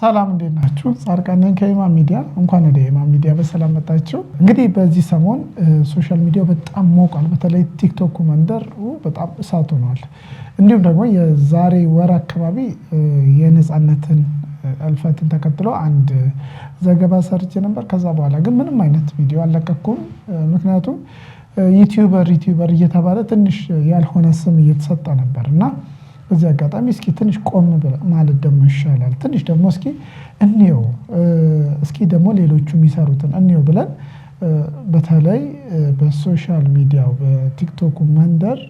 ሰላም እንዴት ናችሁ? ጻድቃን ነኝ ከኢማም ሚዲያ። እንኳን ወደ ኢማም ሚዲያ በሰላም መጣችሁ። እንግዲህ በዚህ ሰሞን social media ው በጣም ሞቋል። በተለይ ቲክቶክ መንደር በጣም እሳት ሆኗል። እንዲሁም ደግሞ የዛሬ ወር አካባቢ የነፃነትን እልፈትን ተከትሎ አንድ ዘገባ ሰርቼ ነበር። ከዛ በኋላ ግን ምንም አይነት ቪዲዮ አልለቀኩም። ምክንያቱም YouTuber YouTuber እየተባለ ትንሽ ያልሆነ ስም እየተሰጠ ነበር እና በዚህ አጋጣሚ እስኪ ትንሽ ቆም ማለት ደግሞ ይሻላል። ትንሽ ደግሞ እስኪ እንየው፣ እስኪ ደግሞ ሌሎቹ የሚሰሩትን እንየው ብለን በተለይ በ social media ው በቲክቶኩ መንደር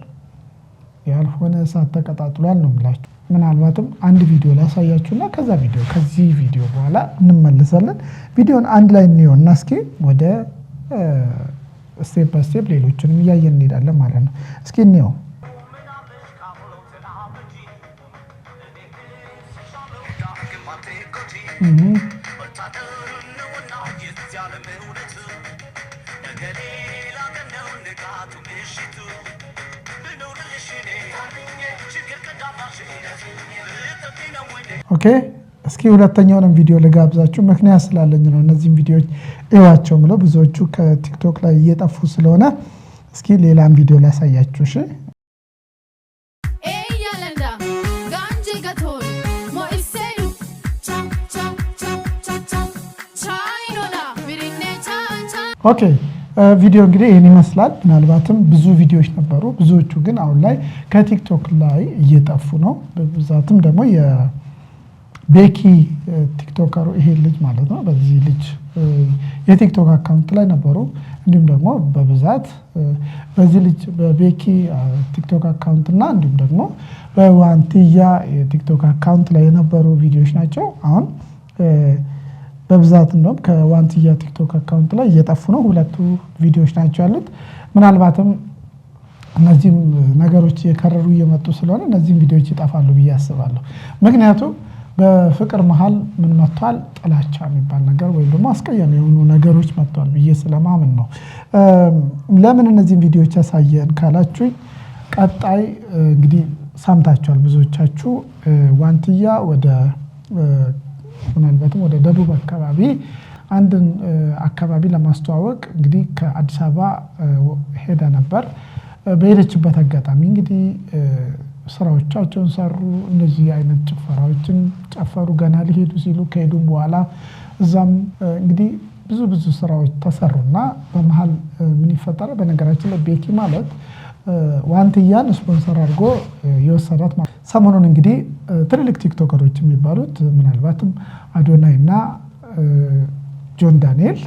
ያልሆነ እሳት ተቀጣጥሏል ነው የምላችሁ። ምናልባትም አንድ ቪዲዮ ላሳያችሁና ከዛ ቪዲዮ ከዚህ ቪዲዮ በኋላ እንመለሳለን። ቪዲዮን አንድ ላይ እንየው እና እስኪ ወደ step by step ሌሎችንም እያየን እንሄዳለን ማለት ነው። እስኪ እንየው። Okay እስኪ ሁለተኛውንም ቪዲዮ ልጋብዛችሁ። ምክንያት ስላለኝ ነው እነዚህም ቪዲዮዎች እዩዋቸው ምለው ብዙዎቹ ከቲክቶክ ላይ እየጠፉ ስለሆነ እስኪ ሌላም ቪዲዮ ላሳያችሁ። እሺ okay ቪዲዮ እንግዲህ ይህን ይመስላል። ምናልባትም ብዙ ቪዲዮዎች ነበሩ። ብዙዎቹ ግን አሁን ላይ ከቲክቶክ ላይ እየጠፉ ነው። በብዛትም ደግሞ የቤኪ TikToker ኡ ይሄ ልጅ ማለት ነው። በዚህ ልጅ የቲክቶክ account ላይ ነበሩ። እንዲሁም ደግሞ በብዛት በዚህ ልጅ በቤኪ ቲክቶክ account እና እንዲሁም ደግሞ በዋንትያ የቲክቶክ account ላይ የነበሩ ቪዲዮዎች ናቸው አሁን በብዛት እንደውም ከዋንትያ ቲክቶክ account ላይ እየጠፉ ነው። ሁለቱ ቪዲዮዎች ናቸው ያሉት። ምናልባትም እነዚህም ነገሮች እየከረሩ እየመጡ ስለሆነ እነዚህም ቪዲዮዎች ይጠፋሉ ብዬ አስባለሁ። ምክንያቱም በፍቅር መሀል ምን መጥቷል? ጥላቻ የሚባል ነገር ወይም ደግሞ አስቀያሚ የሆኑ ነገሮች መጥቷል ብዬ ስለማምን ነው። ለምን እነዚህም ቪዲዮዎች ያሳየን ካላችሁኝ፣ ቀጣይ እንግዲህ ሰምታችኋል ብዙዎቻችሁ ዋንትያ ወደ ምናልባትም ወደ ደቡብ አካባቢ አንድን አካባቢ ለማስተዋወቅ እንግዲህ ከአዲስ አበባ ሄዳ ነበር። በሄደችበት አጋጣሚ እንግዲህ ስራዎቻቸውን ሰሩ። እነዚህ አይነት ጭፈራዎችን ጨፈሩ። ገና ሊሄዱ ሲሉ ከሄዱም በኋላ እዛም እንግዲህ ብዙ ብዙ ስራዎች ተሰሩና በመሀል ምን ይፈጠራል? በነገራችን ላይ ቤኪ ማለት ዋንትያን ስፖንሰር አድርጎ የወሰዳት ማለት። ሰሞኑን እንግዲህ ትልልቅ ቲክቶከሮች የሚባሉት ምናልባትም አዶናይ እና ጆን ዳንኤል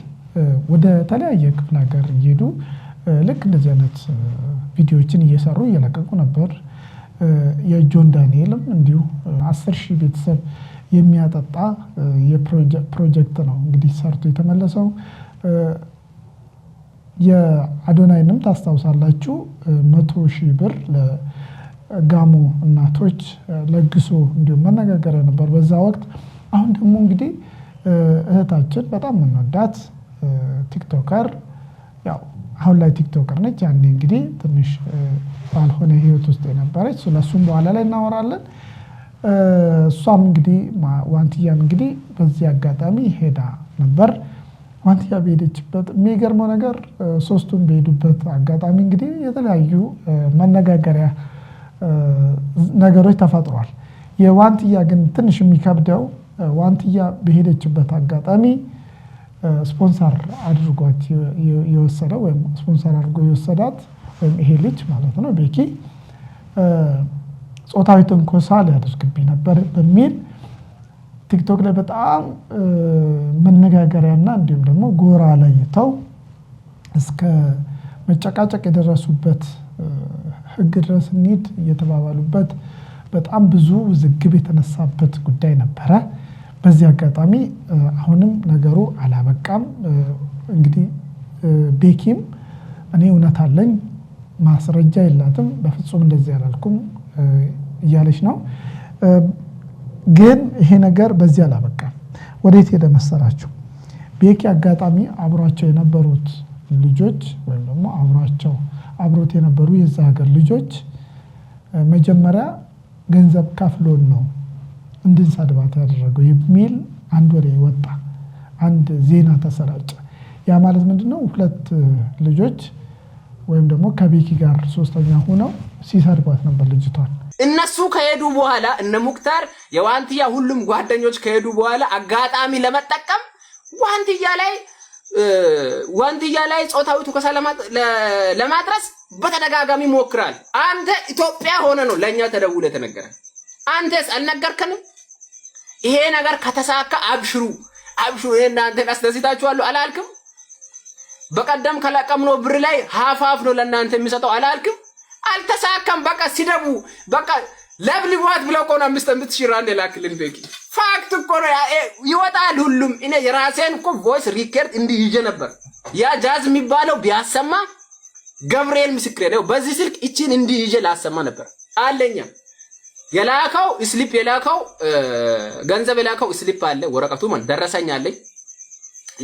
ወደ ተለያየ ክፍለ ሀገር እየሄዱ ልክ እንደዚህ አይነት ቪዲዮዎችን እየሰሩ እየለቀቁ ነበር። የጆን ዳንኤልም እንዲሁ 10,000 ቤተሰብ የሚያጠጣ የፕሮጀክት ነው እንግዲህ ሰርቶ የተመለሰው። የአዶናይንም ታስታውሳላችሁ 100,000 ብር ለጋሞ እናቶች ለግሶ እንዲሁም መነጋገሪያ ነበር በዛ ወቅት። አሁን ደግሞ እንግዲህ እህታችን በጣም የምንወዳት TikToker፣ ያው አሁን ላይ TikToker ነች። ያኔ እንግዲህ ትንሽ ባልሆነ ህይወት ውስጥ የነበረች፣ ስለሱም በኋላ ላይ እናወራለን። እሷም እንግዲህ ዋንትያም እንግዲህ በዚህ አጋጣሚ ሄዳ ነበር። ዋንትያ በሄደችበት የሚገርመው ነገር ሶስቱም በሄዱበት አጋጣሚ እንግዲህ የተለያዩ መነጋገሪያ ነገሮች ተፈጥሯል። የዋንትያ ግን ትንሽ የሚከብደው ዋንትያ በሄደችበት አጋጣሚ ስፖንሰር አድርጓት የወሰደው ወይም ስፖንሰር አድርጎ የወሰዳት ወይም ይሄ ልጅ ማለት ነው ቤኪ ጾታዊ ትንኮሳ ሊያደርግብኝ ነበር በሚል ቲክቶክ ላይ በጣም መነጋገሪያና እንዲሁም ደግሞ ጎራ ለይተው እስከ መጨቃጨቅ የደረሱበት፣ ሕግ ድረስ እንሂድ እየተባባሉበት በጣም ብዙ ውዝግብ የተነሳበት ጉዳይ ነበረ። በዚህ አጋጣሚ አሁንም ነገሩ አላበቃም። እንግዲህ ቤኪም እኔ እውነት አለኝ፣ ማስረጃ የላትም፣ በፍጹም እንደዚህ አላልኩም እያለች ነው። ግን ይሄ ነገር በዚህ አላበቃም። ወዴት ሄደ መሰላችሁ? ቤኪ አጋጣሚ አብሯቸው የነበሩት ልጆች ወይም ደግሞ አብሯቸው አብሮት የነበሩ የዛ ሀገር ልጆች መጀመሪያ ገንዘብ ከፍሎን ነው እንድንሰድባት ያደረገው የሚል አንድ ወሬ ወጣ፣ አንድ ዜና ተሰራጨ። ያ ማለት ምንድን ነው? ሁለት ልጆች ወይም ደግሞ ከቤኪ ጋር ሶስተኛ ሆነው ሲሰድቧት ነበር ልጅቷን። እነሱ ከሄዱ በኋላ፣ እነ ሙክታር የዋንትያ ሁሉም ጓደኞች ከሄዱ በኋላ አጋጣሚ ለመጠቀም ዋንትያ ላይ ጾታዊ ትንኮሳ ለማድረስ በተደጋጋሚ ሞክሯል። አንተ ኢትዮጵያ ሆነህ ነው ለእኛ ተደውሎ የተነገረ። አንተስ አልነገርከንም? ይሄ ነገር ከተሳካ አብሽሩ አብሽሩ፣ ይሄ እናንተን አስደስታችኋለሁ አላልክም? በቀደም ከለቀምነው ብር ላይ half half ነው ለእናንተ የሚሰጠው አላልክም? አልተሳካም። በቃ ሲደቡ በቃ ለብልቧት ብለው እኮ ነው 5,000 ራንድ የላክልን ቤኪ። Fact እኮ ነው ይወጣል ሁሉም። እኔ የራሴን እኮ voice record እንዲህ ይዤ ነበር። ያ ጃዝ የሚባለው ቢያሰማ ገብርኤል ምስክሬ ነው። በዚህ ስልክ እቺን እንዲህ ይዤ ላሰማ ነበር አለኛ። የላከው slip፣ የላከው ገንዘብ፣ የላከው slip አለ፣ ወረቀቱ ማለት ደረሰኝ አለኝ።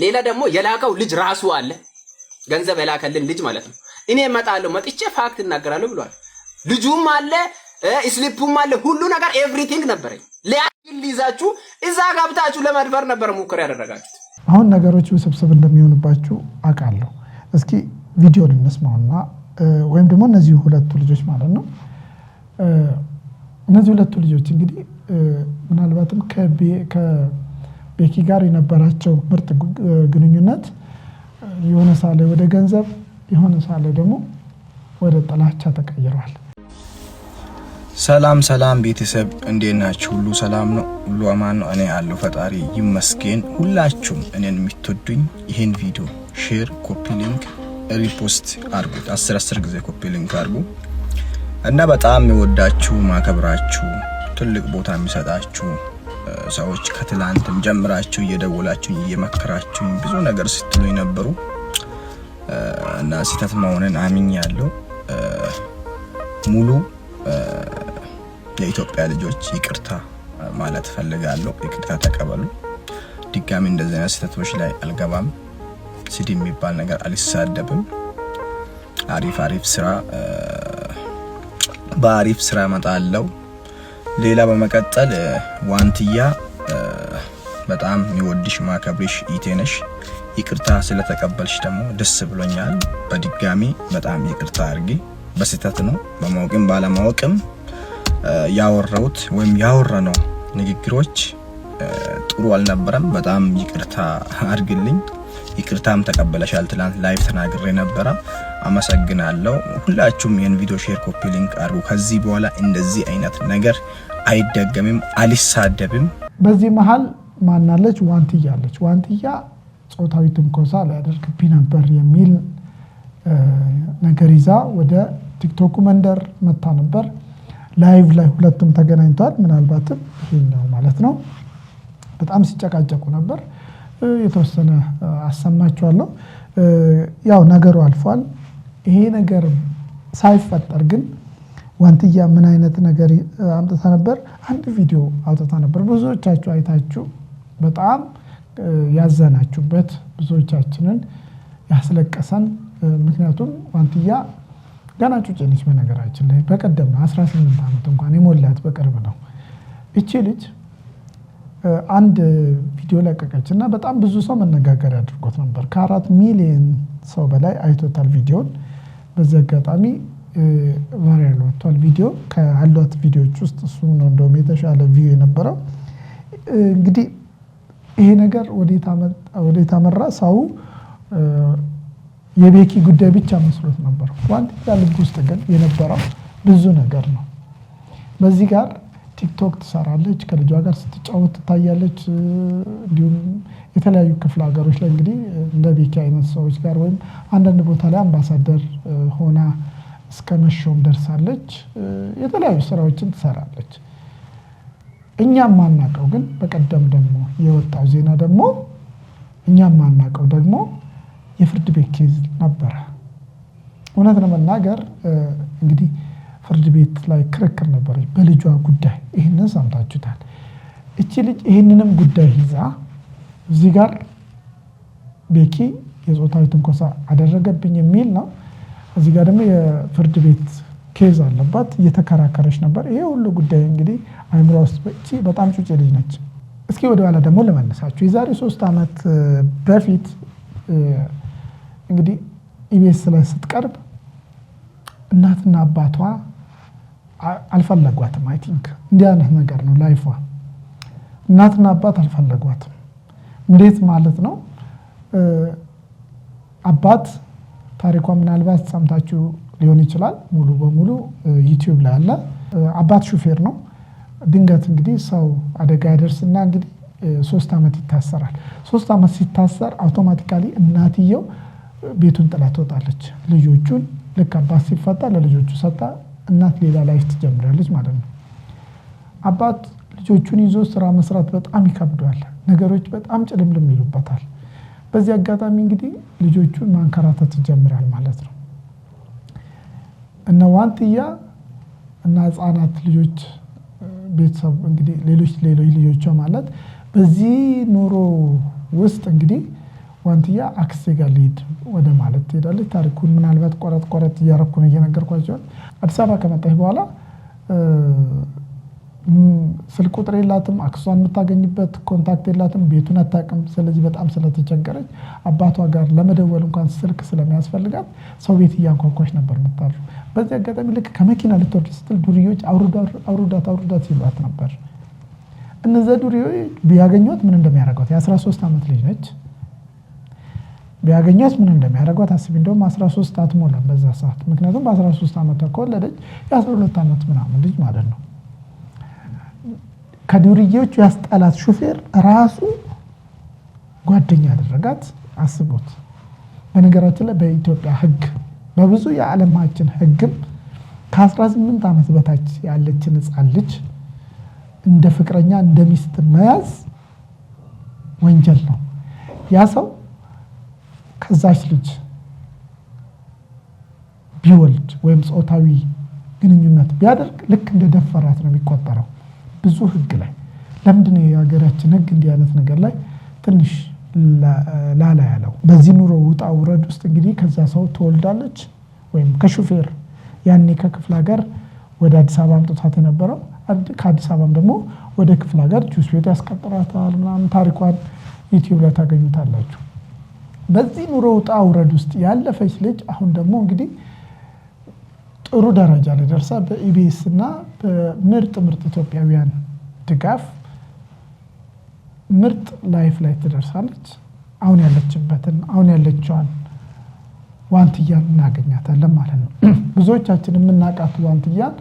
ሌላ ደግሞ የላከው ልጅ ራሱ አለ፣ ገንዘብ የላከልን ልጅ ማለት ነው። እኔ እመጣለሁ፣ መጥቼ fact እናገራለሁ ብሏል። ልጁም አለ፣ slip ኡም አለ፣ ሁሉ ነገር everything ነበረኝ። ሊያግል ይዛችሁ እዛ ገብታችሁ ለመድፈር ነበር ሙከራ ያደረጋችሁት። አሁን ነገሮች ውስብስብ እንደሚሆንባችሁ አውቃለሁ። እስኪ ቪዲዮን እንስማውና ወይም ደግሞ እነዚህ ሁለቱ ልጆች ማለት ነው። እነዚህ ሁለቱ ልጆች እንግዲህ ምናልባትም ከቤኪ ጋር የነበራቸው ምርጥ ግንኙነት የሆነ ሰዓት ላይ ወደ ገንዘብ፣ የሆነ ሰዓት ላይ ደግሞ ወደ ጥላቻ ተቀይሯል። ሰላም ሰላም ቤተሰብ፣ እንዴት ናችሁ? ሁሉ ሰላም ነው? ሁሉ አማን ነው? እኔ አለሁ፣ ፈጣሪ ይመስገን። ሁላችሁም እኔን የምትወዱኝ ይህን ቪዲዮ share፣ copy link፣ repost አድርጉት። አስር አስር ጊዜ copy link አድርጉ እና በጣም የምወዳችሁ፣ ማከብራችሁ፣ ትልቅ ቦታ የምሰጣችሁ ሰዎች ከትላንትም ጀምራችሁ እየደወላችሁኝ፣ እየመከራችሁኝ፣ ብዙ ነገር ስትሉኝ ነበሩ እና ስህተት መሆንን አምኛለሁ። ሙሉ የኢትዮጵያ ልጆች ይቅርታ ማለት ፈልጋለሁ። ይቅርታ ተቀበሉ። ድጋሚ እንደዚህ አይነት ስህተቶች ላይ አልገባም። ስድብ የሚባል ነገር አልሳደብም። አሪፍ አሪፍ ስራ፣ በአሪፍ ስራ እመጣለሁ። ሌላ በመቀጠል ዋንትያ፣ በጣም የምወድሽ፣ ማከብርሽ እህቴ ነሽ። ይቅርታ ስለተቀበልሽ ደግሞ ደስ ብሎኛል። በድጋሚ በጣም ይቅርታ አድርጊ። በስህተት ነው፣ በማወቅም ባለማወቅም ያወራሁት ወይም ያወራነው ንግግሮች ጥሩ አልነበረም። በጣም ይቅርታ አድርግልኝ። ይቅርታም ተቀበለሻል። ትላንት live ተናግሬ ነበረ። አመሰግናለሁ። ሁላችሁም ይህን ቪዲዮ share፣ copy link አድርጉ። ከዚህ በኋላ እንደዚህ አይነት ነገር አይደገምም። አልሳደብም። በዚህ መሀል ማናለች? ዋንትያ አለች። ዋንትያ ጾታዊ ትንኮሳ ሊያደርግብኝ ነበር የሚል ነገር ይዛ ወደ ቲክቶኩ መንደር መጥታ ነበር። Live ላይ ሁለቱም ተገናኝተዋል። ምናልባትም ይሄኛው ማለት ነው። በጣም ሲጨቃጨቁ ነበር። የተወሰነ አሰማችኋለሁ። ያው ነገሩ አልፏል። ይሄ ነገር ሳይፈጠር ግን ዋንትያ ምን አይነት ነገር አምጥታ ነበር? አንድ ቪዲዮ አውጥታ ነበር። ብዙዎቻችሁ አይታችሁ በጣም ያዘናችሁበት፣ ብዙዎቻችንን ያስለቀሰን። ምክንያቱም ዋንትያ ገና ጩጬ ነች። በነገራችን ላይ በቀደም ነው፣ 18 ዓመት እንኳን የሞላት በቅርብ ነው። እቺ ልጅ አንድ ቪዲዮ ለቀቀች እና በጣም ብዙ ሰው መነጋገሪያ አድርጎት ነበር። ከ4 ሚሊዮን ሰው በላይ አይቶታል ቪዲዮን። በዚህ አጋጣሚ viral ወጥቷል ቪዲዮ። ካሏት ቪዲዮዎች ውስጥ እሱ ነው እንደውም የተሻለ view የነበረው። እንግዲህ ይሄ ነገር ወዴት አመራ? ሰው የቤኪ ጉዳይ ብቻ መስሎት ነበር። ዋንትያ ልብ ውስጥ ግን የነበረው ብዙ ነገር ነው። በዚህ ጋር ቲክቶክ ትሰራለች፣ ከልጇ ጋር ስትጫወት ትታያለች። እንዲሁም የተለያዩ ክፍለ ሀገሮች ላይ እንግዲህ እንደ ቤኪ አይነት ሰዎች ጋር ወይም አንዳንድ ቦታ ላይ አምባሳደር ሆና እስከ መሾም ደርሳለች። የተለያዩ ስራዎችን ትሰራለች። እኛም ማናቀው ግን በቀደም ደግሞ የወጣው ዜና ደግሞ፣ እኛም ማናቀው ደግሞ የፍርድ ቤት case ነበረ። እውነት ለመናገር እንግዲህ ፍርድ ቤት ላይ ክርክር ነበረች በልጇ ጉዳይ። ይህንን ሰምታችሁታል። እቺ ልጅ ይህንንም ጉዳይ ይዛ እዚህ ጋር ቤኪ የጾታዊ ትንኮሳ አደረገብኝ የሚል ነው። እዚህ ጋር ደግሞ የፍርድ ቤት case አለባት፣ እየተከራከረች ነበር። ይሄ ሁሉ ጉዳይ እንግዲህ አይምሮ ውስጥ፣ እቺ በጣም ጩጬ ልጅ ነች። እስኪ ወደኋላ ደግሞ ልመልሳችሁ። የዛሬ 3 ዓመት በፊት እንግዲህ ኢቢኤስ ላይ ስትቀርብ እናትና አባቷ አልፈለጓትም። I think እንዲህ አይነት ነገር ነው life ዋ። እናትና አባት አልፈለጓትም። እንዴት ማለት ነው? አባት ታሪኳ ምናልባት ሰምታችሁ ሊሆን ይችላል። ሙሉ በሙሉ ዩቲዩብ ላይ አለ። አባት ሹፌር ነው። ድንገት እንግዲህ ሰው አደጋ ያደርስና እንግዲህ 3 ዓመት ይታሰራል። 3 ዓመት ሲታሰር automatically እናትየው ቤቱን ጥላ ትወጣለች። ልጆቹን ልክ አባት ሲፈታ ለልጆቹ ሰጣ፣ እናት ሌላ life ትጀምራለች ማለት ነው። አባት ልጆቹን ይዞ ስራ መስራት በጣም ይከብደዋል። ነገሮች በጣም ጭልምልም ይሉበታል። በዚህ አጋጣሚ እንግዲህ ልጆቹን ማንከራተት ይጀምራል ማለት ነው። እነ ዋንትያ እና ህፃናት ልጆች ቤተሰብ እንግዲህ ሌሎች ሌሎች ልጆቿ ማለት በዚህ ኑሮ ውስጥ እንግዲህ ዋንትያ አክስቴ ጋር ልሂድ ወደ ማለት ትሄዳለች። ታሪኩን ምናልባት ቆረጥ ቆረጥ እያረኩ ነው እየነገርኳቸው። አዲስ አበባ ከመጣች በኋላ ስልክ ቁጥር የላትም፣ አክስቷን የምታገኝበት contact የላትም፣ ቤቱን አታውቅም። ስለዚህ በጣም ስለተቸገረች አባቷ ጋር ለመደወል እንኳን ስልክ ስለሚያስፈልጋት ሰው ቤት እያንኳኳች ነበር የምታድረው። በዚህ አጋጣሚ ልክ ከመኪና ልትወርድ ስትል ዱርዮች አውርዳት አውርዳት ሲሏት ነበር። እነዚያ ዱርዮች ቢያገኟት ምን እንደሚያደርጓት፣ የ13 ዓመት ልጅ ነች። ቢያገኟት ምን እንደሚያደርጓት አስቢ። እንደውም 13 አትሞላም በዛ ሰዓት። ምክንያቱም በ13 ዓመቷ ከወለደች የ12 ዓመት ምናምን ልጅ ማለት ነው። ከዱርዬዎቹ ያስጠላት ሹፌር ራሱ ጓደኛ ያደረጋት አስቡት። በነገራችን ላይ በኢትዮጵያ ሕግ በብዙ የዓለማችን ሕግም ከ18 ዓመት በታች ያለችን ሕፃን ልጅ እንደ ፍቅረኛ እንደ ሚስት መያዝ ወንጀል ነው። ያ ሰው ከዛች ልጅ ቢወልድ ወይም ጾታዊ ግንኙነት ቢያደርግ ልክ እንደ ደፈራት ነው የሚቆጠረው። ብዙ ህግ ላይ ለምንድን ነው የሀገራችን ህግ እንዲህ አይነት ነገር ላይ ትንሽ ላላ ያለው? በዚህ ኑሮ ውጣ ውረድ ውስጥ እንግዲህ ከዛ ሰው ትወልዳለች ወይም ከሹፌር ያኔ ከክፍለ ሀገር ወደ አዲስ አበባ አምጥቷት የነበረው፣ ከአዲስ አበባም ደግሞ ወደ ክፍለ ሀገር ጁስ ቤት ያስቀጥራታል ምናምን። ታሪኳን ዩቲዩብ ላይ ታገኙታላችሁ። በዚህ ኑሮ ውጣ ውረድ ውስጥ ያለፈች ልጅ አሁን ደግሞ እንግዲህ ጥሩ ደረጃ ላይ ደርሳ በኢቢኤስ እና በምርጥ ምርጥ ኢትዮጵያውያን ድጋፍ ምርጥ life ላይ ትደርሳለች። አሁን ያለችበትን አሁን ያለችዋን ዋንትያን እናገኛታለን ማለት ነው። ብዙዎቻችን የምናውቃት ዋንትያን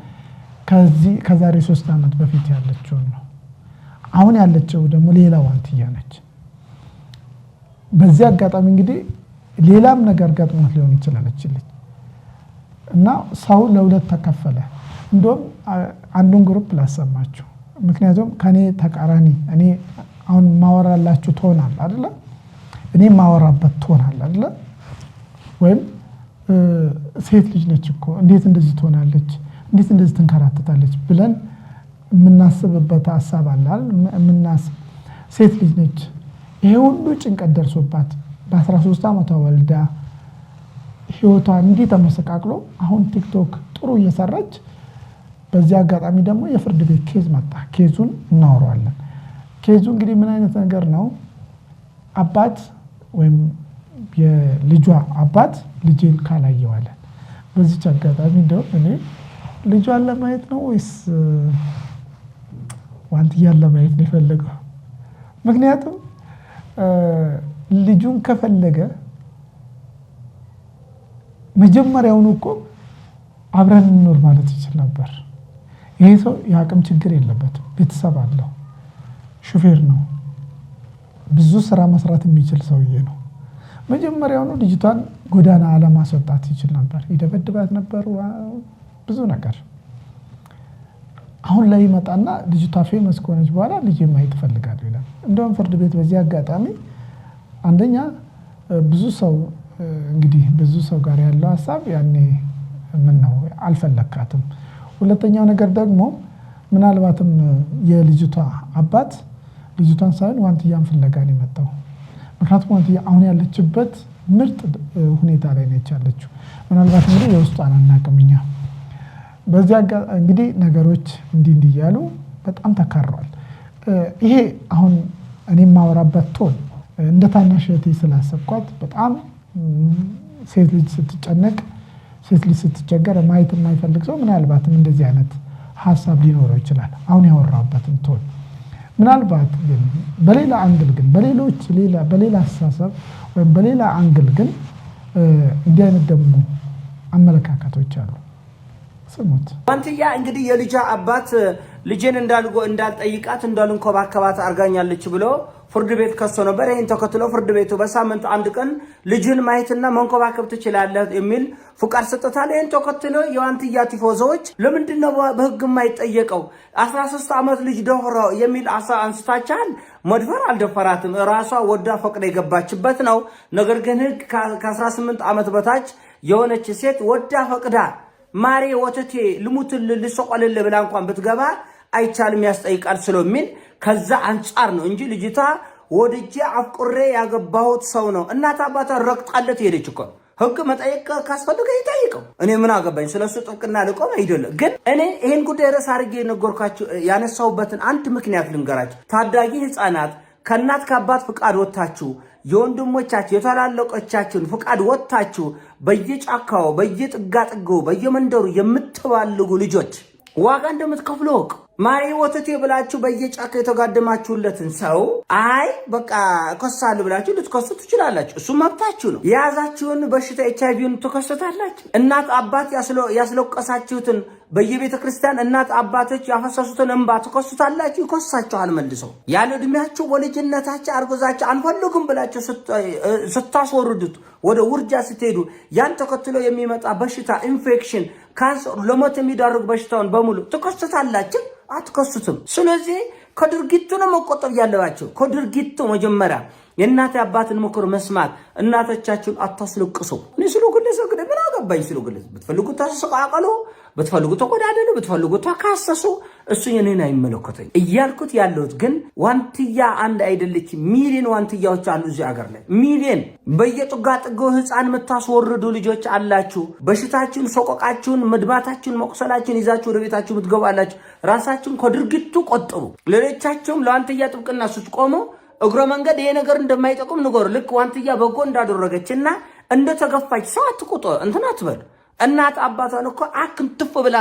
ከዚህ ከዛሬ 3 ዓመት በፊት ያለችውን ነው። አሁን ያለችው ደግሞ ሌላ ዋንትያ ነች። በዚህ አጋጣሚ እንግዲህ ሌላም ነገር ገጥሟት ሊሆን ይችላል ልጅ እና ሰው ለሁለት ተከፈለ። እንደውም አንዱን group ላሰማችሁ። ምክንያቱም ከኔ ተቃራኒ እኔ አሁን ማወራላችሁ ትሆናል አይደለ? እኔ ማወራበት ትሆናል አይደለ? ወይም ሴት ልጅ ነች እኮ እንዴት እንደዚህ ትሆናለች፣ እንዴት እንደዚህ ትንከራተታለች ብለን የምናስብበት ሀሳብ አለ። የምናስብ ሴት ልጅ ነች፣ ይሄ ሁሉ ጭንቀት ደርሶባት በ13 ዓመቷ ወልዳ ህይወቷ እንዲህ ተመሰቃቅሎ አሁን ቲክቶክ ጥሩ እየሰራች፣ በዚህ አጋጣሚ ደግሞ የፍርድ ቤት case መጣ። Case ኡን እናወራዋለን። Case ኡ እንግዲህ ምን አይነት ነገር ነው? አባት ወይም የልጇ አባት ልጄን ካላየዋለ። በዚች አጋጣሚ እንደውም እኔ ልጇን ለማየት ነው ወይስ ዋንትያን ለማየት ነው የፈለገው? ምክንያቱም ልጁን ከፈለገ መጀመሪያውኑ እኮ አብረን እንኖር ማለት ይችል ነበር። ይሄ ሰው የአቅም ችግር የለበትም፣ ቤተሰብ አለው፣ ሹፌር ነው፣ ብዙ ስራ መስራት የሚችል ሰውዬ ነው። መጀመሪያውኑ ልጅቷን ጎዳና አለማስወጣት ይችል ነበር። ይደበድባት ነበር፣ ብዙ ነገር። አሁን ላይ ይመጣና ልጅቷ famous ከሆነች በኋላ ልጅ ማየት እፈልጋለሁ ይላል። እንደውም ፍርድ ቤት በዚህ አጋጣሚ አንደኛ ብዙ ሰው እንግዲህ ብዙ ሰው ጋር ያለው ሀሳብ ያኔ ምን ነው አልፈለካትም። ሁለተኛው ነገር ደግሞ ምናልባትም የልጅቷ አባት ልጅቷን ሳይሆን ዋንትያን ፍለጋ ነው የመጣው። ምክንያቱም ዋንትያ አሁን ያለችበት ምርጥ ሁኔታ ላይ ነች ያለችው። ምናልባት እንግዲህ የውስጧን አናውቅም እኛ። በዚያ እንግዲህ ነገሮች እንዲህ እንዲህ እያሉ በጣም ተካረዋል። ይሄ አሁን እኔ የማወራበት tone እንደ ታናሽ እህቴ ስላሰብኳት፣ በጣም ሴት ልጅ ስትጨነቅ፣ ሴት ልጅ ስትቸገር ማየት የማይፈልግ ሰው ምናልባትም እንደዚህ አይነት ሀሳብ ሊኖረው ይችላል። አሁን ያወራበትን tone ምናልባት ግን በሌላ angle ግን በሌሎች ሌላ በሌላ አስተሳሰብ ወይም በሌላ angle ግን እንዲህ አይነት ደግሞ አመለካከቶች አሉ። ስሙት። ዋንትያ እንግዲህ የልጇ አባት ልጄን እንዳልጠይቃት እንዳልንከባከባት አርጋኛለች ብሎ ፍርድ ቤት ከሶ ነበር። ይህን ተከትሎ ፍርድ ቤቱ በሳምንት አንድ ቀን ልጅን ማየትና መንከባከብ ትችላለህ የሚል ፍቃድ ሰጥቶታል። ይህን ተከትሎ የዋንትያ ቲፎዞዎች ለምንድን ነው በህግ የማይጠየቀው? 13 ዓመት ልጅ ደፍሮ የሚል አንስታችኋል። መድፈር አልደፈራትም፣ ራሷ ወዳ ፈቅዳ የገባችበት ነው። ነገር ግን ህግ ከ18 ዓመት በታች የሆነች ሴት ወዳ ፈቅዳ ማሬ ወተቴ ልሙትል ልሰቆልል ብላ እንኳን ብትገባ አይቻልም፣ ያስጠይቃል ስለሚል ከዛ አንጻር ነው እንጂ ልጅቷ ወድጄ አፍቅሬ ያገባሁት ሰው ነው። እናት አባቷ ረግጣለት ሄደች እኮ። ህግ መጠየቅ ካስፈልገ ይጠይቀው። እኔ ምን አገባኝ? ስለሱ ጥብቅና ልቆም አይደለም። ግን እኔ ይህን ጉዳይ ርዕስ አድርጌ የነገርኳችሁ ያነሳሁበትን አንድ ምክንያት ልንገራችሁ። ታዳጊ ህፃናት ከእናት ከአባት ፍቃድ ወጥታችሁ፣ የወንድሞቻችሁ የታላላቆቻችሁን ፍቃድ ወጥታችሁ በየጫካው፣ በየጥጋጥጉ፣ በየመንደሩ የምትባልጉ ልጆች ዋጋ እንደምትከፍሉ እወቅ። ማሬ ወተቴ ብላችሁ በየጫካ የተጋደማችሁለትን ሰው አይ በቃ እከሳለሁ ብላችሁ ልትከሱ ትችላላችሁ። እሱ መብታችሁ ነው። የያዛችሁን በሽታ ኤች አይቪውን ትከሱታላችሁ። እናት አባት ያስለቀሳችሁትን፣ በየቤተ ክርስቲያን እናት አባቶች ያፈሰሱትን እንባ ትከሱታላችሁ። ይከሳችኋል መልሰው። ያለ ዕድሜያችሁ በልጅነታችሁ አርግዛችሁ አንፈልግም ብላችሁ ስታስወርዱት፣ ወደ ውርጃ ስትሄዱ ያን ተከትሎ የሚመጣ በሽታ፣ ኢንፌክሽን፣ ካንሰር፣ ለሞት የሚዳርግ በሽታውን በሙሉ ትከሱታላችሁ። አትከሱትም። ስለዚህ ከድርጊቱ ነው መቆጠብ ያለባቸው። ከድርጊቱ መጀመሪያ የእናት አባትን ምክር መስማት፣ እናቶቻችሁን አታስለቅሱ። እኔ ስለ ግለሰብ ግን ምን አገባኝ? ስለ ግለሰብ ብትፈልጉ ተሰቃቀሉ፣ ብትፈልጉ ተቆዳደሉ፣ ብትፈልጉ ተካሰሱ። እሱ የኔን አይመለከተኝ። እያልኩት ያለሁት ግን ዋንትያ አንድ አይደለች፣ ሚሊዮን ዋንትያዎች አሉ እዚህ አገር ላይ፣ ሚሊዮን በየጥጋ ጥገው ህፃን የምታስወርዱ ልጆች አላችሁ። በሽታችሁን፣ ሰቆቃችሁን፣ መድማታችሁን፣ መቁሰላችሁን ይዛችሁ ወደ ቤታችሁ የምትገቡ አላችሁ። ራሳችሁን ከድርጊቱ ቆጥቡ። ሌሎቻችሁም ለዋንትያ ጥብቅና ስትቆሙ እግረ መንገድ ይሄ ነገር እንደማይጠቅም ንገሩ። ልክ ዋንትያ በጎ እንዳደረገችና እንደተገፋች ሰው አትቁጦ እንትን አትበል። እናት አባቷን እኮ አክም ትፍ ብላ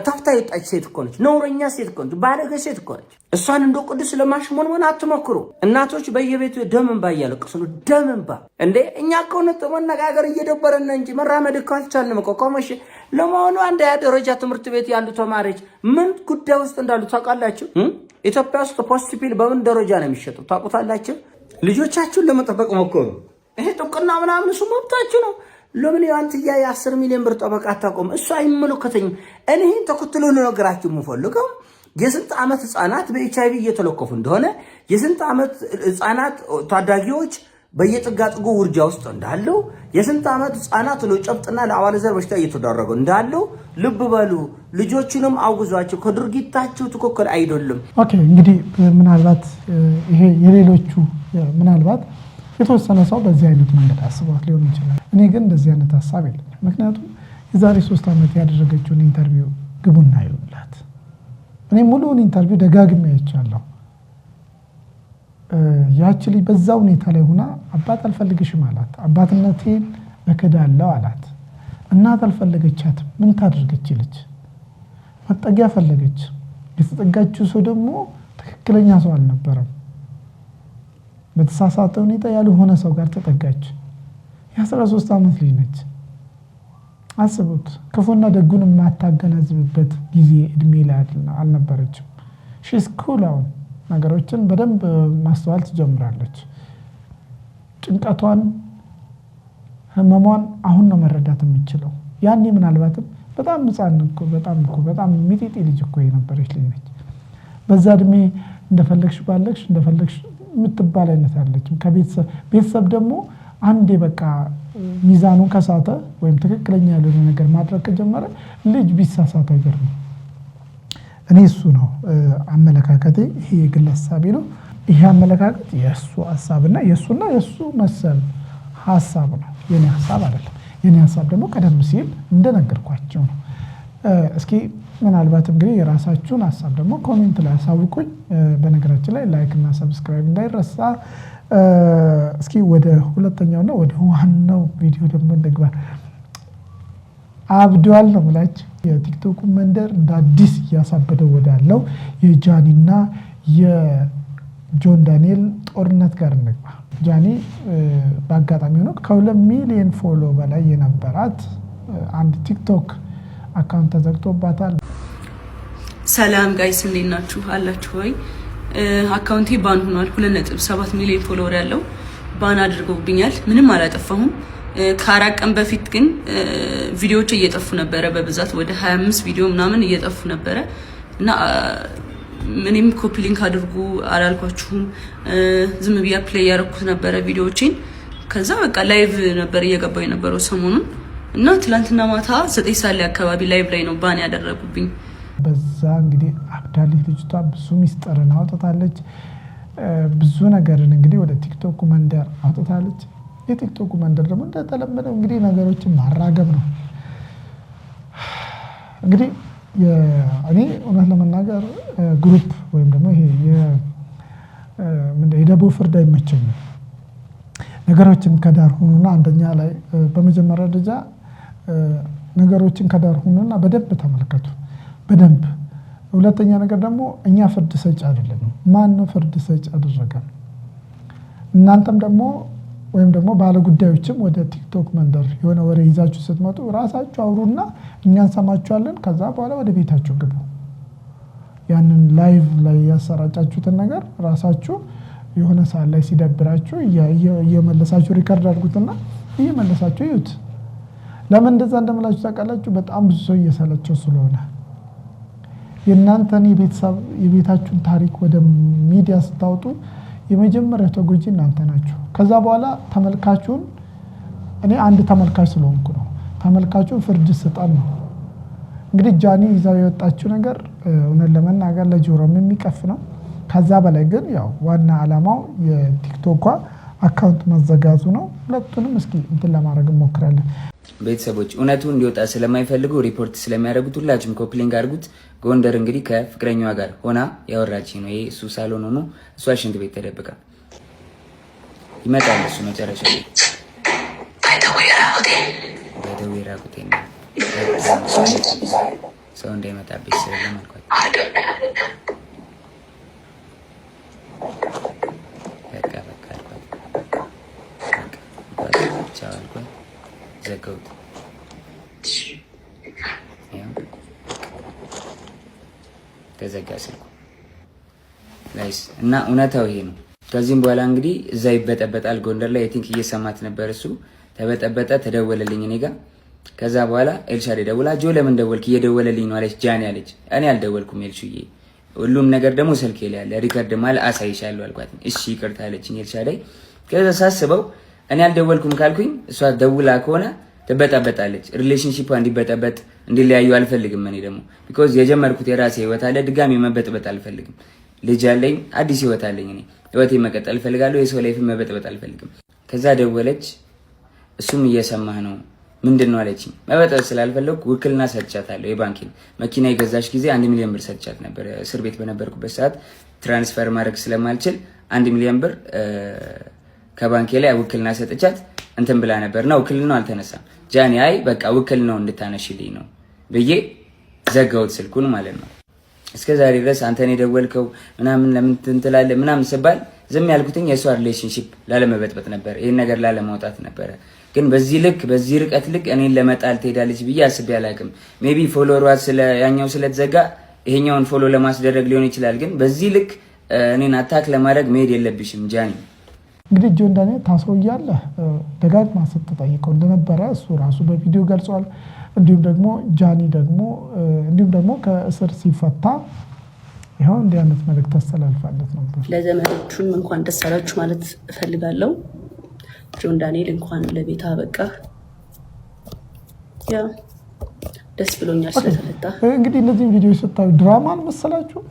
ተፍታ የወጣች ሴት እኮ ነች። ነውረኛ ሴት እኮ ነች። ባለገ ሴት እኮ ነች። እሷን እንደ ቅዱስ ለማሽሞንሞን አትሞክሩ። እናቶች በየቤቱ ደም እንባ እያለቀሱ ነው። ደም እንባ እንዴ! እኛ እኮ እውነት መነጋገር እየደበረን እንጂ መራመድ እኮ አልቻልንም እኮ። ኮመሽ ለመሆኑ አንደኛ ደረጃ ትምህርት ቤት ያሉ ተማሪዎች ምን ጉዳይ ውስጥ እንዳሉ ታውቃላችሁ? ኢትዮጵያ ውስጥ post pill በምን ደረጃ ነው የሚሸጠው ታውቁታላችሁ? ልጆቻችሁን ለመጠበቅ ሞክሩ። ይሄ ጥብቅና ምናምን እሱ መብታችሁ ነው። ለምን የዋንትያ የ10 ሚሊዮን ብር ጠበቃ አታቆም? እሱ አይመለከተኝም። እኔ ይህን ተከትሎ ልነግራችሁ የምፈልገው የስንት ዓመት ህፃናት በኤች አይቪ እየተለከፉ እንደሆነ፣ የስንት ዓመት ህፃናት ታዳጊዎች በየጥጋጥጉ ውርጃ ውስጥ እንዳሉ፣ የስንት ዓመት ህፃናት ለጨብጥና ለአባለዘር በሽታ እየተዳረጉ እንዳሉ ልብ በሉ። ልጆቹንም አውግዟቸው። ከድርጊታችሁ ትክክል አይደሉም። Okay፣ እንግዲህ ምናልባት ይሄ የሌሎቹ ምናልባት የተወሰነ ሰው በዚህ አይነት መንገድ አስቧት ሊሆን ይችላል። እኔ ግን እንደዚህ አይነት ሀሳብ የለኝም። ምክንያቱም የዛሬ 3 ዓመት ያደረገችውን interview ግቡና ይዩላት። እኔ ሙሉውን interview ደጋግሜ አይቻለሁ። ያቺ ልጅ በዛ ሁኔታ ላይ ሆና አባት አልፈልግሽም አላት። አባትነቴን እክዳለሁ አላት። እናት አልፈለገቻትም። ምን ታደርገች ልጅ? መጠጊያ ፈለገች። የተጠጋችው ሰው ደግሞ ትክክለኛ ሰው አልነበረም። በተሳሳተ ሁኔታ ያልሆነ ሰው ጋር ተጠጋች። የ13 ዓመት ልጅ ነች። አስቡት። ክፉና ደጉን የማታገናዝብበት ጊዜ እድሜ ላይ አልነበረችም። She's cool፣ አሁን ነገሮችን በደንብ ማስተዋል ትጀምራለች። ጭንቀቷን፣ ህመሟን አሁን ነው መረዳት የምችለው። ያኔ ምናልባትም በጣም ህፃን እኮ፣ በጣም እኮ በጣም ሚጢጢ ልጅ እኮ የነበረች ልጅ ነች። በዛ እድሜ እንደፈለግሽ ባለግሽ እንደፈለግሽ የምትባል አይነት አለችም። ከቤተሰብ ቤተሰብ ደግሞ አንዴ በቃ ሚዛኑን ከሳተ ወይም ትክክለኛ ያልሆነ ነገር ማድረግ ከጀመረ ልጅ ቢሳሳት አይገርምም። እኔ እሱ ነው አመለካከቴ። ይሄ የግል ሀሳቤ ነው። ይሄ አመለካከት የእሱ ሀሳብና የእሱና የእሱ መሰል ሀሳብ ነው፣ የኔ ሀሳብ አይደለም። የኔ ሀሳብ ደግሞ ቀደም ሲል እንደነገርኳቸው ነው። እስኪ ምናልባት እንግዲህ የራሳችሁን ሀሳብ ደግሞ comment ላይ አሳውቁኝ። በነገራችን ላይ like እና subscribe እንዳይረሳ። እስኪ ወደ ሁለተኛውና ወደ ዋናው ቪዲዮ ደግሞ እንግባ። አብዷል ነው የምላችሁ። የቲክቶኩ መንደር እንደ አዲስ እያሳበደው ወዳለው የጃኒና የጆን ዳንኤል ጦርነት ጋር እንግባ። ጃኒ በአጋጣሚ ሆኖ ከ2 ሚሊዮን follow በላይ የነበራት አንድ ቲክቶክ account ተዘግቶባታል። ሰላም guys፣ እንዴት ናችሁ? አላችሁ ወይ? Account ኤ ban ሆኗል። 2.7 ሚሊዮን follower ያለው ban አድርገውብኛል። ምንም አላጠፋሁም። ከ4 ቀን በፊት ግን ቪዲዮዎች እየጠፉ ነበረ በብዛት፣ ወደ 25 ቪዲዮ ምናምን እየጠፉ ነበረ እና እኔም copy link አድርጉ አላልኳችሁም። ዝም ብዬ play ያደረኩት ነበረ ቪዲዮዎቼን። ከዛ በቃ live ነበር እየገባው የነበረው ሰሞኑን እና ትላንትና ማታ 9 ሰዓት ላይ አካባቢ live ላይ ነው ban ያደረጉብኝ። በዛ እንግዲህ አብዳለች ልጅቷ፣ ብዙ ሚስጥርን አውጥታለች። ብዙ ነገርን እንግዲህ ወደ ቲክቶኩ መንደር አውጥታለች። የቲክቶኩ መንደር ደግሞ እንደተለመደው እንግዲህ ነገሮችን ማራገብ ነው። እንግዲህ እኔ እውነት ለመናገር group ወይም ደግሞ ይሄ የደቦ ፍርድ አይመቸኝም። ነገሮችን ከዳር ሁኑና አንደኛ ላይ በመጀመሪያ ደረጃ ነገሮችን ከዳር ሁኑና በደንብ ተመልከቱ። በደንብ። ሁለተኛ ነገር ደግሞ እኛ ፍርድ ሰጭ አይደለንም። ማን ነው ፍርድ ሰጭ አደረገን? እናንተም ደግሞ ወይም ደግሞ ባለጉዳዮችም ወደ ቲክቶክ መንደር የሆነ ወሬ ይዛችሁ ስትመጡ ራሳችሁ አውሩና እኛ እንሰማችኋለን። ከዛ በኋላ ወደ ቤታችሁ ግቡ። ያንን live ላይ ያሰራጫችሁትን ነገር ራሳችሁ የሆነ ሰዓት ላይ ሲደብራችሁ እየመለሳችሁ record አድርጉትና እየመለሳችሁ እዩት። ለምን እንደዛ እንደምላችሁ ታውቃላችሁ? በጣም ብዙ ሰው እየሰለቸው ስለሆነ። የእናንተን የቤተሰብ የቤታችሁን ታሪክ ወደ ሚዲያ ስታወጡ የመጀመሪያው ተጎጂ እናንተ ናችሁ። ከዛ በኋላ ተመልካቹን፣ እኔ አንድ ተመልካች ስለሆንኩ ነው፣ ተመልካቹን ፍርድ ስጠን ነው። እንግዲህ ጃኒ ይዛው የወጣችው ነገር እውነት ለመናገር ለጆሮም የሚቀፍ ነው። ከዛ በላይ ግን ያው ዋና ዓላማው የቲክቶኳ account መዘጋቱ ነው። ሁለቱንም እስኪ እንትን ለማድረግ እንሞክራለን። ቤተሰቦች እውነቱ እንዲወጣ ስለማይፈልጉ ሪፖርት ስለሚያደርጉት ሁላችሁም copy link አድርጉት። ጎንደር እንግዲህ ከፍቅረኛዋ ጋር ሆና ያወራች ነው። ይሄ እሱ ሳሎን ሆኖ እሷ ሽንት ቤት ተደብቃ ይመጣል። እሱ መጨረሻ ላይ በደዌ ራቁቴ ነው፣ ሰው እንዳይመጣብኝ ስለም አልኳት። በቃ በቃ አልኳት። ቻው አልኳት። ዘጋሁት። ያው ተዘጋ ስልኩ guys እና እውነታው ይሄ ነው። ከዚህም በኋላ እንግዲህ እዛ ይበጠበጣል ጎንደር ላይ። I think እየሰማት ነበር እሱ። ተበጠበጠ፣ ተደወለልኝ እኔ ጋ። ከዛ በኋላ ኤልሻዴ ደውላ ጆ ለምን ደወልክ? እየደወለልኝ ነው አለች። ጃኒ አለች። እኔ አልደወልኩም ኤልሹዬ፣ ሁሉም ነገር ደግሞ ስልኬ ላይ ያለ record ማለ አሳይሻለሁ አልኳት። እሺ ይቅርታ አለችኝ ኤልሻዳይ። ከዛ ሳስበው እኔ አልደወልኩም ካልኩኝ እሷ ደውላ ከሆነ ትበጠበጣለች። Relationship እንዲበጠበጥ እንዲለያዩ አልፈልግም። እኔ ደግሞ because የጀመርኩት የራሴ ህይወት አለ። ድጋሚ መበጥበጥ አልፈልግም። ልጅ አለኝ፣ አዲስ ህይወት አለኝ። እኔ ህይወቴ መቀጠል እፈልጋለሁ። የሰው life መበጥበጥ አልፈልግም። ከዛ ደወለች። እሱም እየሰማህ ነው ምንድን ነው አለችኝ። መበጥበጥ ስላልፈለግኩ ውክልና ሰጥቻታለሁ። የባንኬን መኪና የገዛች ጊዜ 1 ሚሊዮን ብር ሰጥቻት ነበር። እስር ቤት በነበርኩበት ሰዓት transfer ማድረግ ስለማልችል 1 ሚሊዮን ብር ከባንኬ ላይ ውክልና ሰጥቻት እንትን ብላ ነበር እና ውክልናው አልተነሳም። ጃኒ አይ በቃ ውክልናው እንድታነሽልኝ ነው ብዬ ዘጋሁት ስልኩን ማለት ነው። እስከ ዛሬ ድረስ አንተን የደወልከው ምናምን ለምን ትላለህ ምናምን ስባል ዝም ያልኩትኝ የእሷ relationship ላለመበጥበጥ ነበር፣ ይህን ነገር ላለማውጣት ነበረ። ግን በዚህ ልክ፣ በዚህ ርቀት ልክ እኔን ለመጣል ትሄዳለች ብዬ አስቤ አላውቅም። Maybe follower ዋ ስለ ያኛው ስለተዘጋ ይሄኛውን follow ለማስደረግ ሊሆን ይችላል። ግን በዚህ ልክ እኔን attack ለማድረግ መሄድ የለብሽም ጃኒ። እንግዲህ ጆን ዳንኤል ታስሮ እያለ ደጋግማ ስትጠይቀው እንደነበረ እሱ ራሱ በቪዲዮ ገልጿል። እንዲሁም ደግሞ ጃኒ ደግሞ እንዲሁም ደግሞ ከእስር ሲፈታ ይኸው እንዲህ አይነት መልእክት አስተላልፋለት ነበር። ለዘመዶቹም እንኳን ደስ አላችሁ ማለት እፈልጋለሁ። ጆን ዳንኤል እንኳን ለቤት አበቃ። Yeah፣ ደስ ብሎኛል ስለተፈታ። እንግዲህ እነዚህም ቪዲዮ ስታዩ ድራማ አልመሰላችሁ?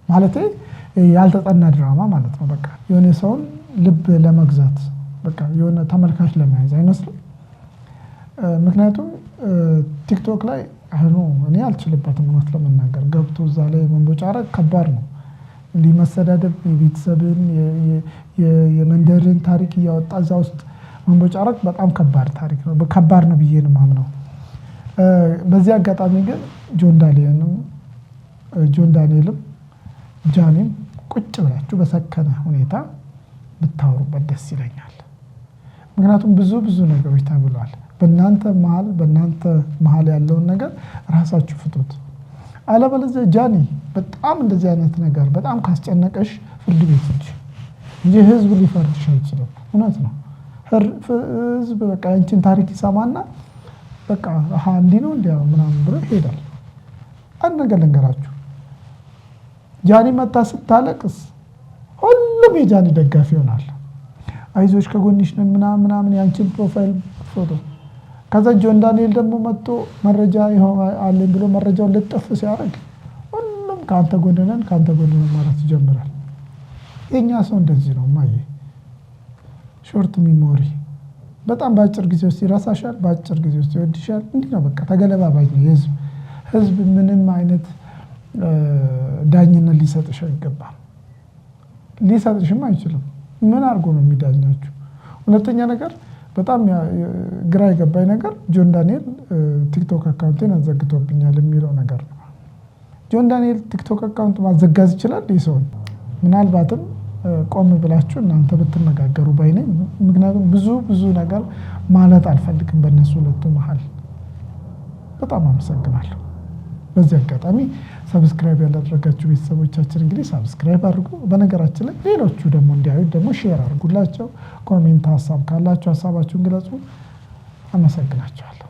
ማለት ያልተጠና ድራማ ማለት ነው። በቃ የሆነ ሰውን ልብ ለመግዛት፣ በቃ የሆነ ተመልካች ለመያዝ አይመስልም? ምክንያቱም ቲክቶክ ላይ አሁኑ እኔ አልችልበትም። እውነት ለመናገር ገብቶ እዛ ላይ መንቦጫረቅ ከባድ ነው። እንዲህ መሰዳደብ፣ የቤተሰብን የመንደርን ታሪክ እያወጣ እዛ ውስጥ መንቦጫረቅ በጣም ከባድ ታሪክ ነው፣ ከባድ ነው ብዬ ነው የማምነው። በዚህ አጋጣሚ ግን ጆን ዳንኤልም ጃኒም ቁጭ ብላችሁ በሰከነ ሁኔታ ብታወሩበት ደስ ይለኛል። ምክንያቱም ብዙ ብዙ ነገሮች ተብሏል። በእናንተ መሀል ያለውን ነገር ራሳችሁ ፍቱት። አለበለዚያ ጃኒ በጣም እንደዚህ አይነት ነገር በጣም ካስጨነቀሽ ፍርድ ቤት ሂጂ እንጂ ህዝብ ሊፈርድሽ አይችልም። እውነት ነው። ህዝብ በቃ ያንቺን ታሪክ ይሰማና በቃ አሀ እንዲህ ነው እንዲያ ምናምን ብሎ ይሄዳል። አንድ ነገር ልንገራችሁ፣ ጃኒ መታ ስታለቅስ ሁሉም የጃኒ ደጋፊ ይሆናል። አይዞሽ ከጎንሽ ነን ምናምን ምናምን ያንቺን profile ፎቶ። ከዛ ጆን ዳንኤል ደግሞ መጥቶ መረጃ አለኝ ብሎ መረጃውን ልጥፍ ሲያደርግ ሁሉም ከአንተ ጎን ነን፣ ከአንተ ጎን ነን ማለት ይጀምራል። የእኛ ሰው እንደዚህ ነው። ማየ short memory፣ በጣም በአጭር ጊዜ ውስጥ ይረሳሻል፣ በአጭር ጊዜ ውስጥ ይወድሻል። እንዲህ ነው በቃ ተገለባባጭ ነው የህዝብ። ህዝብ ምንም አይነት ዳኝነት ሊሰጥሽ አይገባም፣ ሊሰጥሽም አይችልም። ምን አድርጎ ነው የሚዳኛችሁ? ሁለተኛ ነገር በጣም ግራ የገባኝ ነገር ጆን ዳንኤል ቲክቶክ account ኤን አዘግቶብኛል የሚለው ነገር ነው። ጆን ዳንኤል ቲክቶክ account ማዘጋት ይችላል? ይህ ሰውን ምናልባትም ቆም ብላችሁ እናንተ ብትነጋገሩ ባይ ነኝ። ምክንያቱም ብዙ ብዙ ነገር ማለት አልፈልግም በእነሱ ሁለቱ መሀል። በጣም አመሰግናለሁ። በዚህ አጋጣሚ subscribe ያላደረጋችሁ ቤተሰቦቻችን እንግዲህ subscribe አድርጉ። በነገራችን ላይ ሌሎቹ ደግሞ እንዲያዩት ደግሞ share አድርጉላቸው። Comment ሀሳብ ካላችሁ ሀሳባችሁን ግለጹ። አመሰግናችኋለሁ።